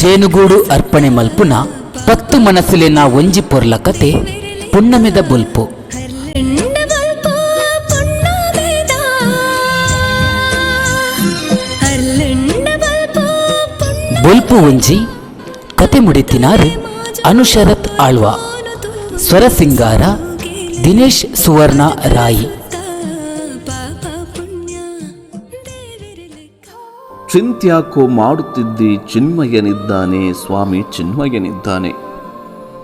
ಜೇನುಗೂಡು ಅರ್ಪಣೆ ಮಲ್ಪುನ ಪತ್ತ್ ಮನಸ್ಸುಲೆನ ಒಂಜಿ ಪೊರ್ಲ ಕತೆ ಪುಣ್ಣಮೆದ ಬೊಲ್ಪು. ಬೊಲ್ಪು ಒಂಜಿ ಕತೆ ಮುಡಿತಿನಾರ್ ಅನುಶರತ್ ಆಳ್ವ, ಸ್ವರ ಸಿಂಗಾರ ದಿನೇಶ್ ಸುವರ್ಣ ರಾಯಿ. ಚಿಂತ್ಯಾಕೋ ಮಾಡುತ್ತಿದ್ದಿ ಚಿನ್ಮಯನಿದ್ದಾನೆ ಸ್ವಾಮಿ ಚಿನ್ಮಯನಿದ್ದಾನೆ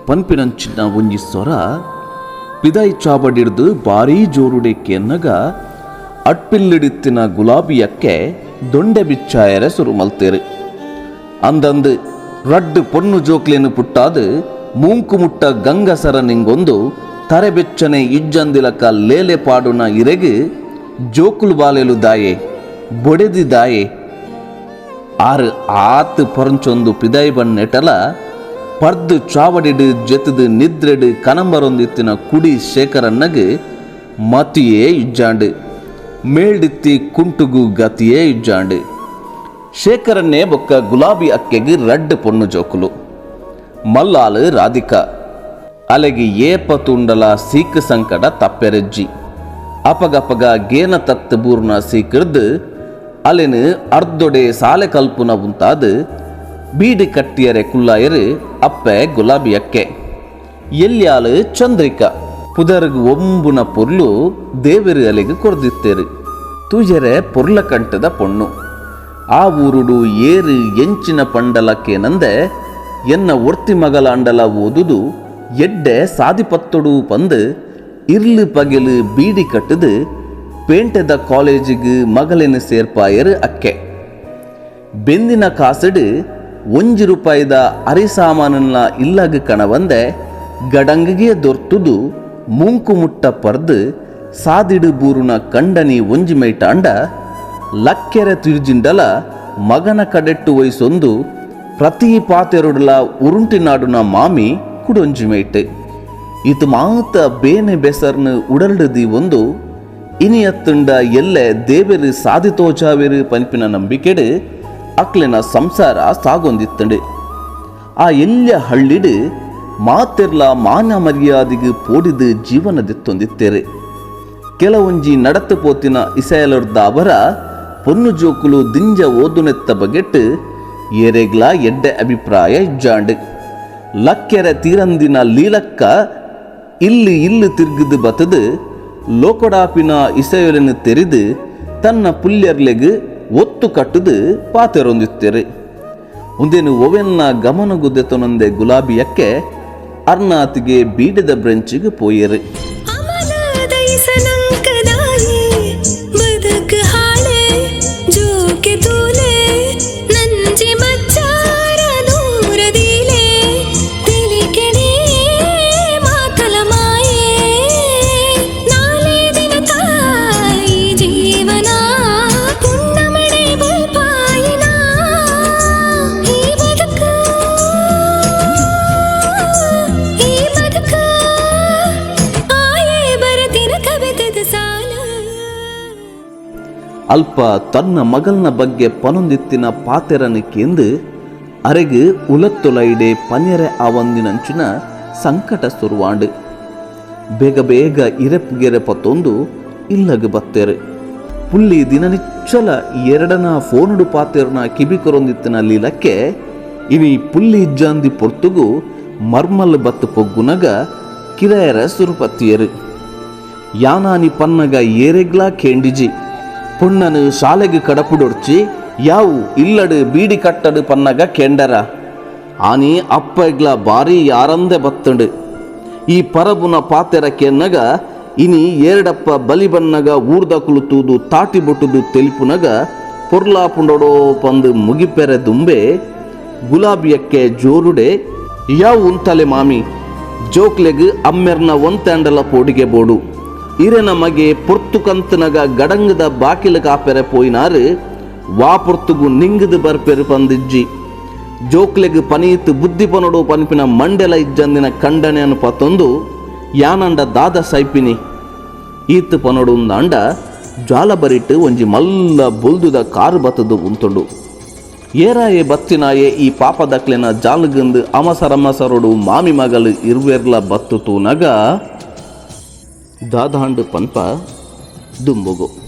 ಪನ್ಪಿನಂಚಿನ ಒಂಜಿ ಸೊರ ಪಿದಾಯಿ ಚಾಬಡಿಡ್ದು ಬಾರೀ ಜೋರುಡೆ ಕೆನ್ನಗ ಅಟ್ಪಿಲ್ಲಿಡಿತ್ತಿನ ಗುಲಾಬಿಯಕ್ಕೆ ದೊಂಡೆ ಬಿಚ್ಚಾಯರೆ ಸುರು ಮಲ್ತೇರು. ಅಂದಂದು ರಡ್ಡ್ ಪೊಣ್ಣು ಜೋಕ್ಲೆನ್ ಪುಟ್ಟಾದ್ ಮೂಂಕು ಮುಟ್ಟ ಗಂಗಸರ ನಿಂಗೊಂದು ತರೆಬೆಚ್ಚನೆ ಇಜ್ಜಂದಿಲಕ ಲೇಲೆ ಪಾಡುನ ಇರೆಗ್ ಜೋಕುಲು ಬಾಲೆಲು ದಾಯೆ, ಬೊಡೆದಿ ದಾಯೆ? ಆರ್ ಆತ್ ಪೊರಂಚೊಂದು ಪಿದಾಯಿ ಬನ್ನೆಟಲ ಪರ್ದ್ ಚಾವಡಿಡ್ ಜೆತ್ದ್ ನಿದ್ರೆಡ್ ಕನಂಬರೊಂದಿತ್ತಿನ ಕುಡಿ ಶೇಖರಣ್ಣಗ್ ಮತಿಯೇ ಇಜ್ಜಾಂಡ್. ಮೇಲ್ಡಿತ್ತಿ ಕುಂಟುಗು ಗತಿಯೇ ಇಜ್ಜಾಂಡ್. ಶೇಖರಣ್ಣೆ ಬೊಕ್ಕ ಗುಲಾಬಿ ಅಕ್ಕೆಗ್ ರಡ್ಡ್ ಪೊಣ್ಣು ಜೋಕುಲು. ಮಲ್ಲಾಲ್ ರಾಧಿಕಾ. ಅಲೆಗ್ ಏಪ ತೂಂಡಲ ಸೀಕ್ ಸಂಕಡ ತಪ್ಪೆರೆಜ್ಜಿ. ಅಪಗಪಗ ಗೇನ ತತ್ತ್ ಬೂರ್ನ ಸೀಕ್ರ್ದ್ ಅಲೆನ್ ಅರ್ದೊಡೆ ಸಾಲೆ ಕಲ್ಪುನ ಉಂತಾದ್ ಬೀಡಿ ಕಟ್ಟಿಯರೆ ಕುಲ್ಲಾಯೆರ್ ಅಪ್ಪೆ ಗುಲಾಬಿ ಅಕ್ಕೆ. ಎಲ್ಯಾಲ್ ಚಂದ್ರಿಕಾ. ಪುದರ್ಗ್ ಒಂಬುನ ಪೊರ್ಲು ದೇವೆರ್ ಅಲೆಗ್ ಕೊರ್ದಿತ್ತೆರ್. ತೂಯೆರೆ ಪೊರ್ಲ ಕಂಟ್ದ ಪೊಣ್ಣು. ಆ ಊರುಡು ಏರ್ ಎಂಚಿನ ಪಂಡಲ ಕೇನಂದೆ ಎನ್ನ ಒರ್ತಿ ಮಗಲಾಂಡಲ ಓದುದು ಎಡ್ಡೆ ಸಾದಿ ಪತ್ತೊಡು ಪಂದ್ ಇರ್ಲ್ ಪಗೆಲ್ ಬೀಡಿ ಕಟ್ಟ್ದ್ ಪೇಂಟೆದ ಕಾಲೇಜಿಗ್ ಮಗಲೆನ್ ಸೇರ್ಪಾಯೆರ್ ಅಕ್ಕೆ. ಬೆಂದಿನ ಕಾಸ್ಡ್ ಒಂಜಿ ರೂಪಾಯಿದ ಅರಿ ಸಾಮಾನ್ನ್ಲಾ ಇಲ್ಲಗ್ ಕಣವಂದೆ ಗಡಂಗ್ಗೇ ದೊರ್ತುದು ಮೂಂಕು ಮುಟ್ಟ ಪರ್ದ್ ಸಾದಿಡ್ ಬೂರುನ ಕಂಡನಿ ಒಂಜಿ ಮೈಟಾಂಡ ಲಕ್ಕೆರೆ ತಿರ್ಜಿಂಡಲ ಮಗನ ಕಡೆಟ್ಟ್ ಒಯಿಸೊಂದು ಪ್ರತಿ ಪಾತೆರೊಡುಲಾ ಉರುಂಟಿ ನಾಡುನ ಮಾಮಿ ಕುಡೊಂಜಿ ಮೈಟ್. ಈತ್ ಮಾತ ಬೇನೆ ಬೆಸರ್ನ್ ಉಡಲ್ಡ್ ದೀವೊಂದು ಇನಿ ಅತ್ತ್ಂಡ ಎಲ್ಲೆ ದೇವೆರ್ ಸಾದಿ ತೋಜಾವೆರ್ ಪನ್ಪಿನ ನಂಬಿಕೆಡ್ ಅಕ್ಲೆನ ಸಂಸಾರ ಸಾಗೊಂದಿತ್ತ್ಂಡ್. ಆ ಎಲ್ಯ ಹಳ್ಳಿಡ್ ಮಾತೆರ್ಲಾ ಮಾನ ಮರ್ಯಾದಿಗ್ ಪೋಡಿದ್ ಜೀವನ ದೆತ್ತೊಂದಿತ್ತೆರ್. ಕೆಲವೊಂಜಿ ನಡತ್ ಪೋತಿನ ಇಸಯಲೊರ್ದಾವರ ಪೊನ್ನು ಜೋಕುಲು ದಿಂಜ ಓದುನೆತ್ತ ಬಗೆಟ್ ಏರೆಗ್ಲಾ ಎಡ್ಡೆ ಅಭಿಪ್ರಾಯ ಇಜ್ಜಾಂಡ್. ಲಕ್ಕೆರೆ ತೀರಂದಿನ ಲೀಲಕ್ಕ ಇಲ್ಲ್ ಇಲ್ಲ್ ತಿರ್ಗ್ದ್ ಬತ್ತ್ದ್ ಲೋಕೊಡಾಪಿನ ಇಸಯೊಲೆನ್ ತೆರಿದ್ ತನ್ನ ಪುಲ್ಯರ್ಲೆಗ್ ಒತ್ತು ಕಟ್ಟ್ದ್ ಪಾತೆರೊಂದಿತ್ತೆರ್. ಉಂದೆನ್ ಒವೆನ್ಲಾ ಗಮನೊಗು ದೆತೊನಂದೆ ಗುಲಾಬಿಯಕ್ಕೆ ಅರ್ನಾತಿಗೆ ಬೀಡೆದ ಬ್ರೆಂಚಿಗ್ ಪೋಯೆರ್. ಅಲ್ಪ ತನ್ನ ಮಗಲ್ನ ಬಗ್ಗೆ ಪನೊಂದಿತ್ತಿನ ಪಾತೆರನ್ ಕೇಂದ್ ಅರೆಗ್ ಉಲತ್ತೊಲೈಡೆ ಪನ್ಯರೆ ಆವಂದಿನಂಚಿನ ಸಂಕಟ ಸುರುವಾಂಡ್. ಬೇಗ ಬೇಗ ಇರೆಪುಗೆರೆ ಪತ್ತೊಂದು ಇಲ್ಲಗ್ ಬತ್ತೆರ್. ಪುಲ್ಲಿ ದಿನನಿಚ್ಚಲ ಎರಡನ ಫೋನುಡು ಪಾತೆರ್ನ ಕಿಬಿ ಕೊರೊಂದಿತ್ತಿನ ಲೀಲಕ್ಕೆ ಇನಿ ಪುಲ್ಲಿ ಇಜ್ಜಾಂದಿ ಪೊರ್ತುಗು ಮರ್ಮಲ್ ಬತ್ತ್ ಪೊಗ್ಗುನಗ ಕಿರಯರ ಸುರುಪತ್ತಿಯೆರ್. ಯಾನಾನಿ ಪನ್ನಗ ಏರೆಗ್ಲಾ ಕೇಂಡಿಜಿ. ಪೊಣ್ಣನ್ ಶಾಲೆಗ್ ಕಡಪುಡೊರ್ಚಿ ಯಾವು ಇಲ್ಲಡ್ ಬೀಡಿ ಕಟ್ಟಡ್ ಪನ್ನಗ ಕೇಂಡರ. ಆನಿ ಅಪ್ಪೆಗ್ಲ ಬಾರಿ ಯಾರಂದೆ ಬತ್ತ್ಂಡ್. ಈ ಪರಬುನ ಪಾತೆರ ಕೇನ್ನಗ ಇನಿ ಏರ್ಡಪ್ಪ ಬಲಿ ಬನ್ನಗ ಊರ್ದಕುಲು ತೂದು ತಾಟಿ ಬೊಟ್ಟುದು ತೆಲಿಪುನಗ ಪೊರ್ಲಾಪುಂಡೊಡೋ ಪಂದ್ ಮುಗಿಪೆರೆ ದುಂಬೆ ಗುಲಾಬಿಯಕ್ಕೆ ಜೋರುಡೆ ಯಾವು ಉಂತಲೆ ಮಾಮಿ, ಜೋಕ್ಲೆಗ್ ಅಮ್ಮೆರ್ನ ಒಂತೆ ಆಂಡಲ ಪೋಡಿಗೆ ಬೋಡು. ಇರೆನ ಮಗೆ ಪೊರ್ತು ಕಂತ್ನಗ ಗಡಂಗ್ದ ಬಾಕಿಲ್ ಕಾಪೆರೆ ಪೋಯಿನಾರ್ ವಾ ಪೊರ್ತುಗು ನಿಂಗ್ದ್ ಬರ್ಪೆರ್ ಪಂದಿಜ್ಜಿ. ಜೋಕ್ಲೆಗ್ ಪನೀತ್ ಬುದ್ಧಿ ಪನೊಡು ಪನ್ಪಿನ ಮಂಡೆಲ ಇಜ್ಜಂದಿನ ಕಂಡನೆನ್ ಪತೊಂದು ಯಾನಂಡ ದಾದ ಸೈಪಿನಿ? ಈತ್ ಪನೊಡುಂದಾಂಡ ಜಾಲ ಬರಿಟ್ ಒಂಜಿ ಮಲ್ಲ ಬೊಲ್ದುದ ಕಾರ್ ಬತ್ತ್ದ್ ಉಂತುಂಡು. ಏರಾಯೆ ಬತ್ತಿನಾಯೆ ಈ ಪಾಪದಕ್ಲೆನ ಜಾಲುಗಂದು ಅಮಸರಮಸರೊಡು ಮಾಮಿ ಮಗಲು ಇರ್ವೆರ್ಲ ಬತ್ತು ತೂನಗ ದಾದಾಂಡು ಪನ್ಪ ದುಂಬುಗು.